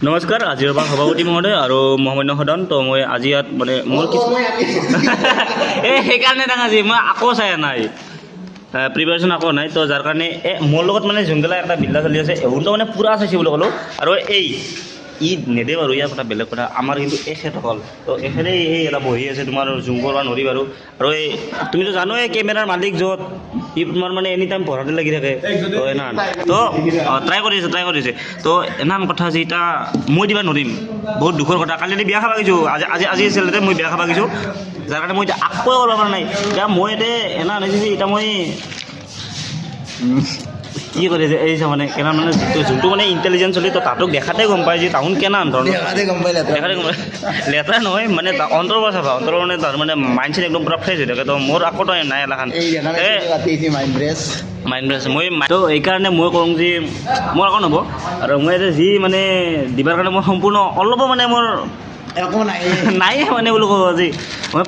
নমস্কাৰ, আজিৰ সভাৰ সভাপতি মহোদয় আৰু মহামান্য সদন। তো মই আজি ইয়াত মানে মোৰ কিছু এই সেইকাৰণে ডাঙৰ আজি মই আকৌ চাই নাই, প্ৰিপাৰেশ্যন আকৌ নাই। তো যাৰ কাৰণে মোৰ লগত মানে যোনগিলা এটা বিল্লা চলি আছে, এহুনটো মানে পূৰা চাইছে বুলি ক'লোঁ। আৰু এই ই নেদে বাৰু, ইয়াৰ কথা বেলেগ কথা। আমাৰ কিন্তু এখেতসকল, তো এখেতে এই এটা বহি আছে তোমাৰ জুম কৰিব নোৱাৰি বাৰু। আৰু এই তুমিতো জানোৱে কেমেৰাৰ মালিক য'ত ই তোমাৰ মানে এনি টাইম পঢ়াতে লাগি থাকে। তো এনান তো ট্ৰাই কৰি আছে, ট্ৰাই কৰিছে। তো এনান কথা যে এতিয়া মই দিবা নোৱাৰিম, বহুত দুখৰ কথা। কালি বিয়া খাব গৈছোঁ, আজি আজি আজি আচলতে মই বিয়া খাব গৈছোঁ, যাৰ কাৰণে মই এতিয়া আকৌ কৰিব পৰা নাই। এতিয়া মই এতিয়া এনা হৈছে যে এতিয়া মই কি কৰিছে এই চা, মানে কেনা মানে যিটো যোনটো মানে ইণ্টেলিজেঞ্চ চলি, তো তাতোক দেখাতে গম পায় যে তাহোন কেনা ধৰণৰ। দেখাতে গম পাই লেতেৰা। দেখাতে গম পায়, লেতেৰা নহয় মানে অন্তৰৰ পৰা চাফা, অন্তৰৰ মানে তাৰ মানে মাইণ্ড ছেট একদম পূৰা ফ্ৰেছ হৈ থাকে। তো মোৰ আকৌ তো নাই এলাখান। এই দেখা নাই, ৰাতি আহিছে মাইণ্ড ফ্ৰেছ। মাইণ্ড ফ্ৰেছ মই। তো এইকাৰণে মই কওঁ যে মোৰ আকৌ নহ'ব। আৰু মই এতিয়া যি মানে দিবাৰ কাৰণে মই সম্পূৰ্ণ অলপো মানে মোৰ একো নাই। নাই মানে বোলো ক'ব আজি মই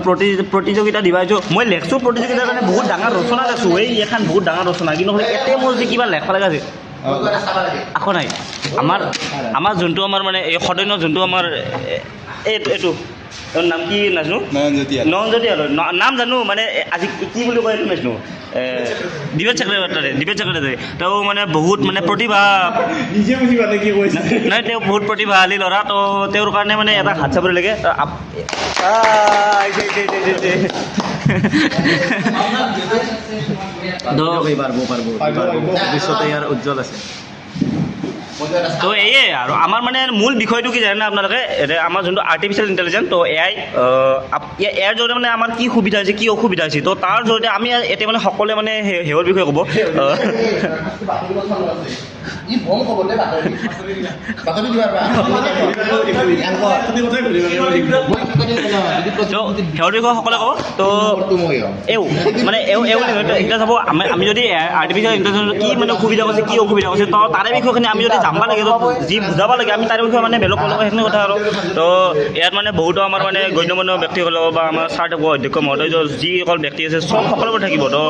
প্ৰতিযোগিতা দিবা আহিছোঁ। মই লেখছোঁ প্ৰতিযোগিতাৰ কাৰণে বহুত ডাঙৰ ৰচনা লেখছোঁ, এই এখন বহুত ডাঙৰ ৰচনা। কিন্তু হ'লে ইয়াতে মোৰ যে কিবা লেখবা লগা আছে আকৌ নাই। আমাৰ আমাৰ যোনটো আমাৰ মানে এই সদন্য যোনটো আমাৰ এইটো এইটো তেওঁৰ নাম কি নাজানো, নয়নজ্যোতি আৰু নাম জানো মানে আজি কি বুলি কয় এইটো নাজানো। দিবেশ চেক্ৰেটাৰী, দিবেশ চেক্ৰেটাৰী তেওঁ মানে বহুত মানে প্ৰতিভা নিজে বুজি পালে কি কৈছে। নাই, তেওঁ বহুত প্ৰতিভাশালী ল'ৰা। তো তেওঁৰ কাৰণে মানে এটা হাত চাপৰি লাগে। তো আহিছে, আহিছে, আহিছে, আহিছে, আহিছে। তো পাৰিব, পাৰিব, ভৱিষ্যতে ইয়াৰ উজ্জ্বল আছে। তো এয়ে আৰু আমাৰ মানে মূল বিষয়টো কি জানেনে আপোনালোকে? এতিয়া আমাৰ যোনটো আৰ্টিফিচিয়েল ইণ্টেলিজেঞ্চ, তো এ I, ইয়াৰ জৰিয়তে মানে আমাৰ কি সুবিধা হৈছে, কি অসুবিধা হৈছে, তো তাৰ জৰিয়তে আমি এতিয়া মানে সকলোৱে মানে সেহৰ বিষয়ে ক'ব। ই বম ক'ব দে, বাতৰি বাতৰি দিবা। তো সেহৰ বিষয়ে সকলোৱে ক'ব। তো এও মানে এও এও এতিয়া চাব, আমি আমি যদি আৰ্টিফিচিয়েল ইণ্টেলিজেঞ্চ কি মানে সুবিধা কৰিছে, কি অসুবিধা কৰিছে, তো তাৰে বিষয়খিনি আমি যদি জানিব লাগে, তো যি বুজাব লাগে আমি তাৰে বিষয়ে মানে বেলেগ ক'ব সেইখিনি কথা। আৰু তো ইয়াত মানে বহুতো আমাৰ মানে গণ্যমান্য ব্যক্তিসকল বা আমাৰ ছাৰ থাকিব, অধ্যক্ষ মহোদয়, যিসকল ব্যক্তি আছে চব সকলোবোৰ থাকিব। তো